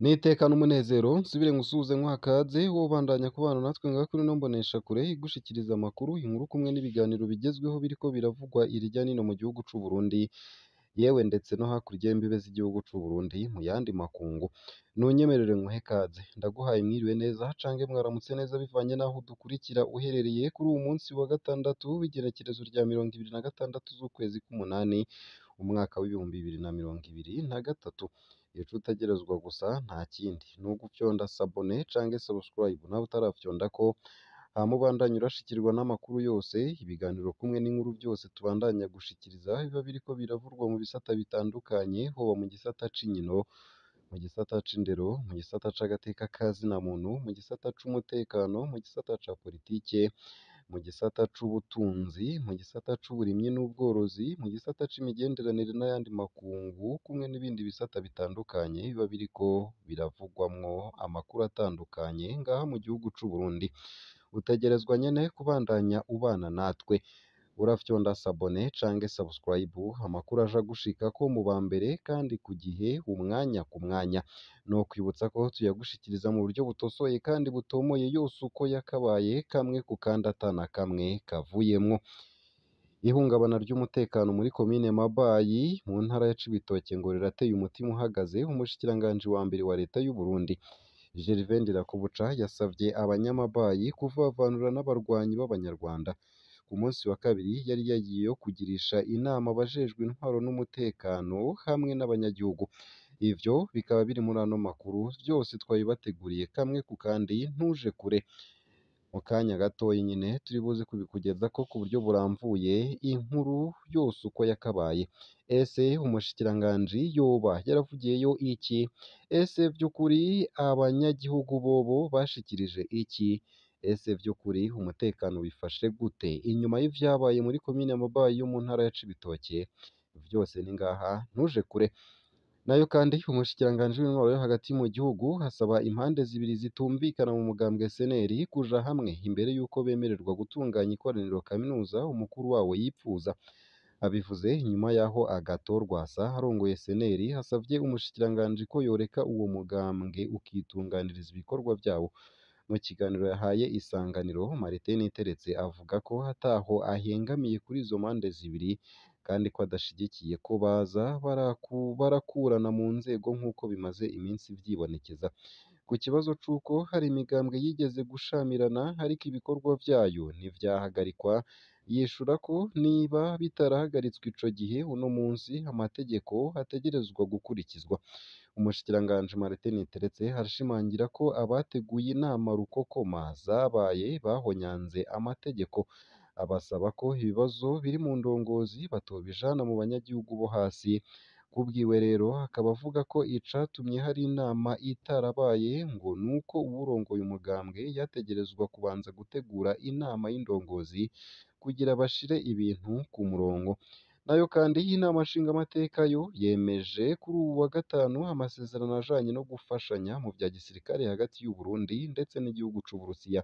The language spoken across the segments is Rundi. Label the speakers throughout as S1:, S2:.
S1: N'iteka n'umunezero nsubire ngusuhuze nkuha kaze wowe ubandanya kubana natwe ngaha kuri ino mboneshakure igushikiriza amakuru, inkuru kumwe n'ibiganiro bigezweho biriko biravugwa irya nino mu gihugu c'u Burundi, yewe ndetse no hakurya y'imbibe z'igihugu c'u Burundi mu yandi makungu. Nunyemerere nkuhe kaze, ndaguhaye mwiriwe neza canke mwaramutse neza bivanye n'aho udukurikira uherereye kuri uwu munsi wa gatandatu w'igenekerezo rya 26 z'ukwezi k'umunani umwaka w'2023. Ico utegerezwa gusa nta kindi ni ugufyonda s'abonner canke subscribe nawe utarafyondako, hama ubandanye urashikirwa n'amakuru yose, ibiganiro kumwe n'inkuru vyose tubandanya gushikiriza biba biriko biravurwa mu bisata bitandukanye, hoba mu gisata c'inkino, mu gisata c'indero, mu gisata c'agateka ka zina muntu, mu gisata c'umutekano, mu gisata ca politike, mu gisata c'ubutunzi, mu gisata c'uburimyi n'ubworozi, mu gisata c'imigenderanire n'ayandi makungu, kumwe n'ibindi bisata bitandukanye biba biriko biravugwamwo amakuru atandukanye ngaha mu gihugu c'u Burundi. Utegerezwa nyene kubandanya ubana natwe, urafyonda s'abonner canke subscribe, amakuru aja gushikako mu ba mbere kandi ku gihe, umwanya ku mwanya. Nokwibutsa ko tuyagushikiriza mu buryo butosoye kandi butomoye yose uko yakabaye, kamwe ku kandi ata na kamwe kavuyemwo. Ihungabana ry'umutekano muri komine Mabayi mu ntara ya Cibitoke ngo rirateye umutima uhagaze umushikiranganji wa mbere wa leta y'u Burundi. Gervais Ndirakobuca yasavye abanyamabayi kuvavanura n'abarwanyi b'abanyarwanda. Ku munsi wa kabiri yari yagiyeyo kugirisha inama abajejwe intwaro n'umutekano hamwe n'abanyagihugu. Ivyo bikaba biri muri ano makuru vyose twabibateguriye kamwe ku kandi, ntuje kure. Mu kanya gatoyi nyene turi buze kubikugezako ku buryo buramvuye, inkuru yose uko yakabaye. Ese umushikiranganji yoba yaravugiyeyo iki? Ese vy'ukuri abanyagihugu bobo bashikirije iki? Ese vy'ukuri umutekano wifashe gute inyuma y'ivyabaye muri komine Mabayi yo mu ntara ya Cibitoke? Vyose ni ngaha, ntuje kure. Nayo kandi umushikiranganji w'intwaro yo hagati mu gihugu asaba impande zibiri zitumvikana mu mugambwe SNL kuja hamwe imbere y'uko bemererwa gutunganya ikoraniro kaminuza umukuru wawo yipfuza. Abivuze inyuma y'aho Agathon Rwasa arongoye SNL asavye umushikiranganji ko yoreka uwo mugambwe ukitunganiriza ibikorwa vyawo. Mu kiganiro yahaye Isanganiro, Martin Niteretse avuga ko ataho ahengamiye kuri izo mpande zibiri kandi ko adashigikiye ko baza barakurana mu nzego nk'uko bimaze iminsi vyibonekeza. Ku kibazo c'uko hari imigambwe yigeze gushamirana ariko ibikorwa vyayo ntivyahagarikwa, yishura ko niba bitarahagaritswe ico gihe uno munsi amategeko ategerezwa gukurikizwa. Umushikiranganji Martin Niteretse arashimangira ko abateguye inama rukokoma zabaye bahonyanze amategeko, abasaba ko ibibazo biri mu ndongozi batobijana mu banyagihugu bo hasi. Kubwiwe rero akaba avuga ko icatumye hari inama itarabaye ngo nuko uwurongoye umugambwe yategerezwa kubanza gutegura inama y'indongozi kugira bashire ibintu ku murongo. Nayo kandi inama nshingamateka yo yemeje kuri uwu wa gatanu amasezerano ajanye no gufashanya mu vya gisirikare hagati y'u Burundi ndetse n'igihugu c'Uburusiya.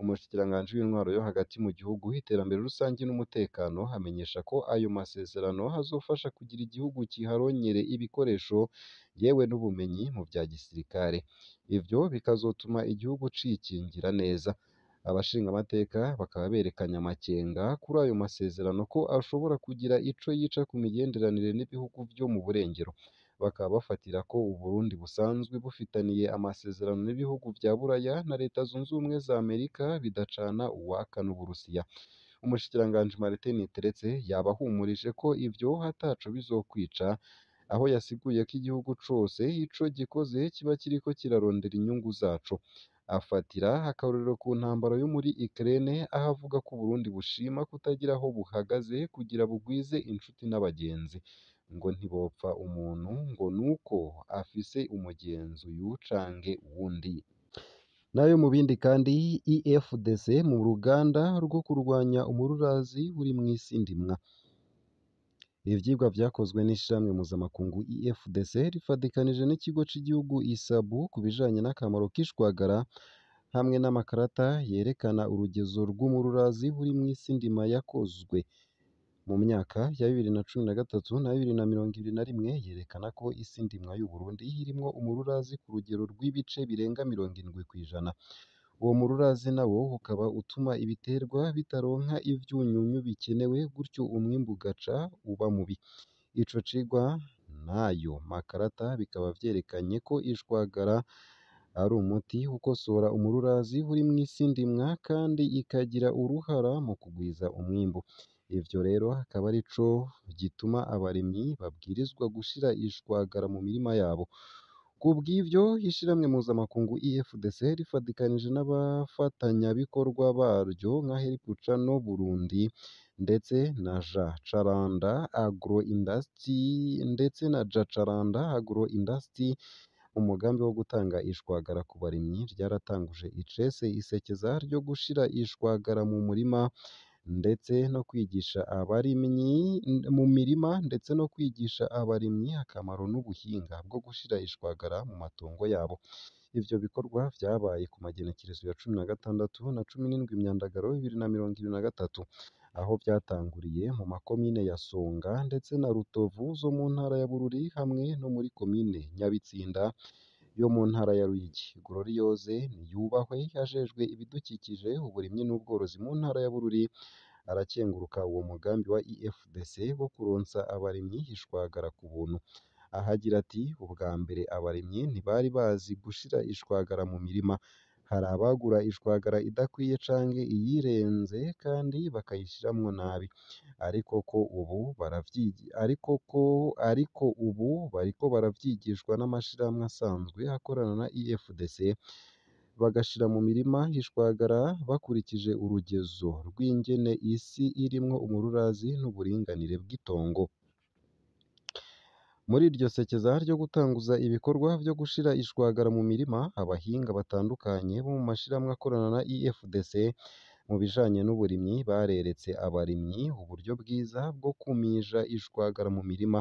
S1: Umushikiranganji w'intwaro yo hagati mu gihugu, iterambere rusangi n'umutekano amenyesha ko ayo masezerano azofasha kugira igihugu kiharonyere ibikoresho yewe n'ubumenyi mu vya gisirikare. Ivyo bikazotuma igihugu cikingira neza. Abashingamateka bakaba berekanye amakenga kuri ayo masezerano ko ashobora kugira ico yica ku migenderanire n'ibihugu vyo mu burengero. Bakaba bafatira ko Uburundi busanzwe bufitaniye amasezerano n'ibihugu vya Buraya na Leta Zunze Ubumwe za Amerika bidacana uwaka n'Uburusiya. Umushikiranganji Martin Niteretse yabahumurije ko ivyo ataco bizokwica, aho yasiguye ko igihugu cose ico gikoze kiba kiriko kirarondera inyungu zaco. Afatira akarorero ku ntambara yo muri Ukraine aho avuga ko Uburundi bushima kutagira aho buhagaze kugira bugwize inshuti n'abagenzi. Ngo ntibopfa umuntu ngo nuko afise umugenzi uyu canke uwundi. Nayo mu bindi kandi IFDC mu ruganda rwo kurwanya umururazi uri mw'isi ndimwa. Ivyigwa vyakozwe n'ishirahamwe mpuzamakungu IFDC rifadikanije n'ikigo c'igihugu ISABU ku bijanye n'akamaro k'ishwagara hamwe n'amakarata yerekana urugezo rw'umururazi uri mw'isi ndima yakozwe. Mu myaka ya 2013 na 2021 yerekana ko isi ndimwa y'Uburundi irimwo umururazi ku rugero rw'ibice birenga 70%. Uwo mururazi nawo ukaba utuma ibiterwa bitaronka ivyunyunyu bikenewe, gutyo umwimbu ugaca uba mubi. Ico cigwa n'ayo makarata bikaba vyerekanye ko ishwagara ari umuti ukosora umururazi uri mw'isi ndimwa kandi ikagira uruhara mu kugwiza umwimbu. Ivyo rero akaba arico gituma abarimyi babwirizwa gushira ishwagara mu mirima yabo. Kubw'ivyo, ishirahamwe mpuzamakungu IFDC rifadikanije n'abafatanyabikorwa baryo nka Help Channel Burundi ndetse na Ja Caranda Agro Industry ndetse na Ja Caranda Agro Industry, umugambi wo gutanga ishwagara ku barimyi ryaratanguje icese isekeza ryo gushira ishwagara mu murima ndetse no kwigisha abarimyi mu mirima ndetse no kwigisha abarimyi akamaro n'ubuhinga bwo gushira ishwagara mu matongo yabo. Ivyo bikorwa vyabaye ku magenekerezo ya 16 na 17 Imyandagaro 2023, aho vyatanguriye mu makomine ya Songa ndetse na Rutovu zo mu ntara ya Bururi hamwe no muri komine Nyabitsinda yo mu ntara ya Ruyigi. Gloriose Niyubahwe ajejwe ibidukikije, uburimyi n'ubworozi mu ntara ya Bururi arakenguruka uwo mugambi wa IFDC wo kuronsa abarimyi ishwagara ku buntu. Aho agira ati: "Ubwa mbere abarimyi ntibari bazi gushira ishwagara mu mirima. Hari abagura ishwagara idakwiye canke iyirenze kandi bakayishiramwo nabi. Ariko ko ubu baravyi ariko ko ariko ubu bariko baravyigishwa n'amashirahamwe asanzwe akorana na IFDC, bagashira mu mirima ishwagara bakurikije urugezo rw'ingene isi irimwo umururazi n'uburinganire bw'itongo." Muri iryo sekeza ryo gutanguza ibikorwa vyo gushira ishwagara mu mirima, abahinga batandukanye bo mu mashirahamwe akorana na IFDC mu bijanye n'uburimyi bareretse abarimyi uburyo bwiza bwo kumija ishwagara mu mirima,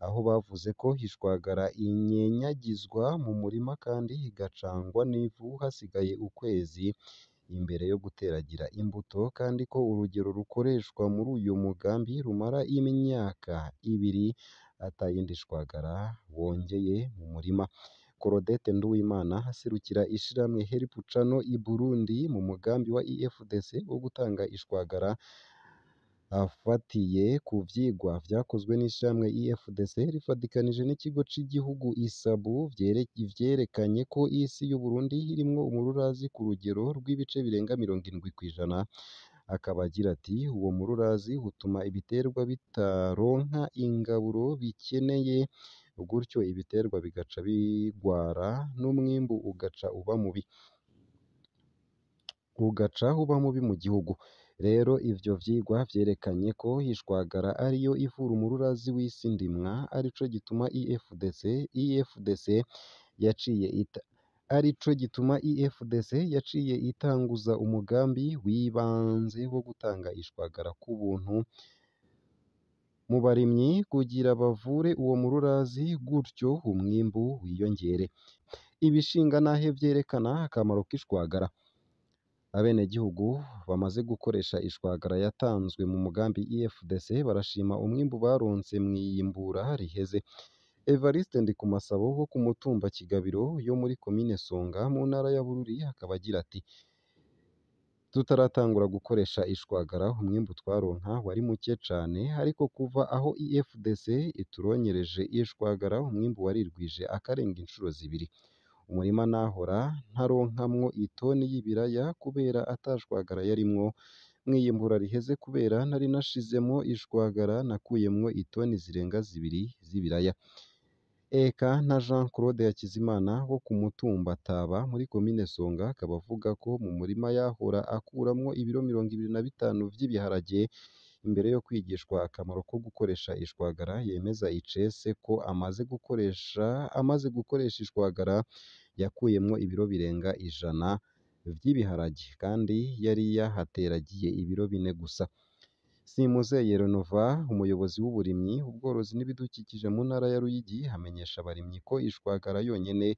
S1: aho bavuze ko ishwagara inyenyagizwa mu murima kandi igacangwa n'ivu hasigaye ukwezi imbere yo guteragira imbuto, kandi ko urugero rukoreshwa muri uyu mugambi rumara imyaka ibiri atayindi shwagara wongeye mu murima. Claudette Nduwimana aserukira ishirahamwe Help Channel i Burundi mu mugambi wa IFDC wo gutanga ishwagara, afatiye ku vyigwa vyakozwe n'ishirahamwe IFDC rifadikanije n'ikigo c'igihugu ISABU vyerekanye ko isi y'Uburundi irimwo umururazi ku rugero rw'ibice birenga 70%. Akaba agira ati: "Uwo mururazi utuma ibiterwa bitaronka ingaburo bikeneye, gutyo ibiterwa bigaca bigwara n'umwimbu ugaca uba mubi mu gihugu. Rero ivyo vyigwa vyerekanye ko ishwagara ariyo ivura umururazi w'isi ndimwa, arico gituma IFDC yaciye ita arico gituma IFDC yaciye itanguza umugambi w'ibanze wo gutanga ishwagara ku buntu mu barimyi kugira bavure uwo mururazi, gutyo umwimbu wiyongere." Ibishingantahe vyerekana akamaro k'ishwagara. Abenegihugu bamaze gukoresha ishwagara yatanzwe mu mugambi IFDC barashima umwimbu baronse mw'iyimbura riheze. Evariste Ndikumasabo wo ku mutumba Kigabiro yo muri komine Songa mu ntara ya Bururi akaba agira ati: "Tutaratangura gukoresha ishwagara umwimbu twaronka wari muke cane, ariko kuva aho IFDC ituronkereje ishwagara umwimbu warirwije akarenga incuro zibiri. Umurima nahora ntaronkamwo itoni y'ibiraya kubera ata shwagara yarimwo, mw'iyimbura riheze kubera nari nashizemwo ishwagara nakuyemwo itoni zirenga zibiri z'ibiraya." Eka na Jean Claude Hakizimana wo ku mutumba Taba muri komine Songa akaba avuga ko mu murima yahora akuramwo ibiro 25 vy'ibiharage imbere yo kwigishwa akamaro ko gukoresha ishwagara, yemeza icese ko amaze gukoresha ishwagara yakuyemwo ibiro birenga 100 vy'ibiharage kandi yari yahateragiye ibiro 4 gusa. Simuzeye Renova, umuyobozi w'uburimyi, ubworozi n'ibidukikije mu ntara ya Ruyigi, amenyesha abarimyi ko ishwagara yonyene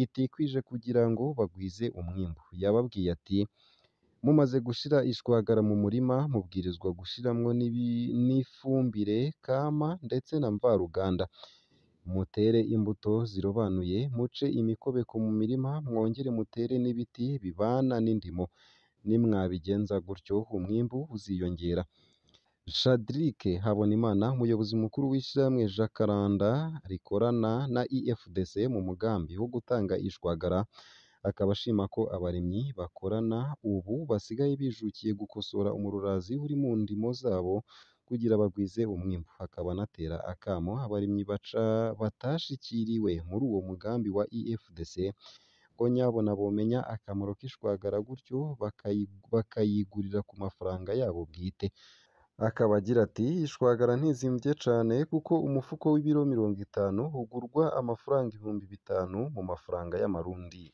S1: itikwije kugira ngo bagwize umwimbu. Yababwiye ati: Mumaze gushira ishwagara mu murima, mubwirizwa gushiramwo n'ifumbire kama ndetse na mvaruganda. Mutere imbuto zirobanuye, muce imikobeko mu mirima, mwongere mutere n'ibiti bibana n'indimo. Nimwabigenza gutyo umwimbu uziyongera. Shadrick Habonimana, umuyobozi mukuru w'ishirahamwe Jacaranda rikorana na IFDC mu mugambi wo gutanga ishwagara, akaba ashima ko abarimyi bakorana ubu basigaye bijukiye gukosora umururazi uri mu ndimo zabo kugira bagwize umwimbu. Akaba anatera akamo abarimyi batashikiriwe muri uwo mugambi wa IFDC ko nyabona bomenya akamaro k'ishwagara gutyo bakayigurira ku mafaranga yabo bwite. Akaba agira ati ishwagara ntizimvye cane kuko umufuko w'ibiro 50 ugurwa amafaranga 5000 mu mafaranga y'amarundi.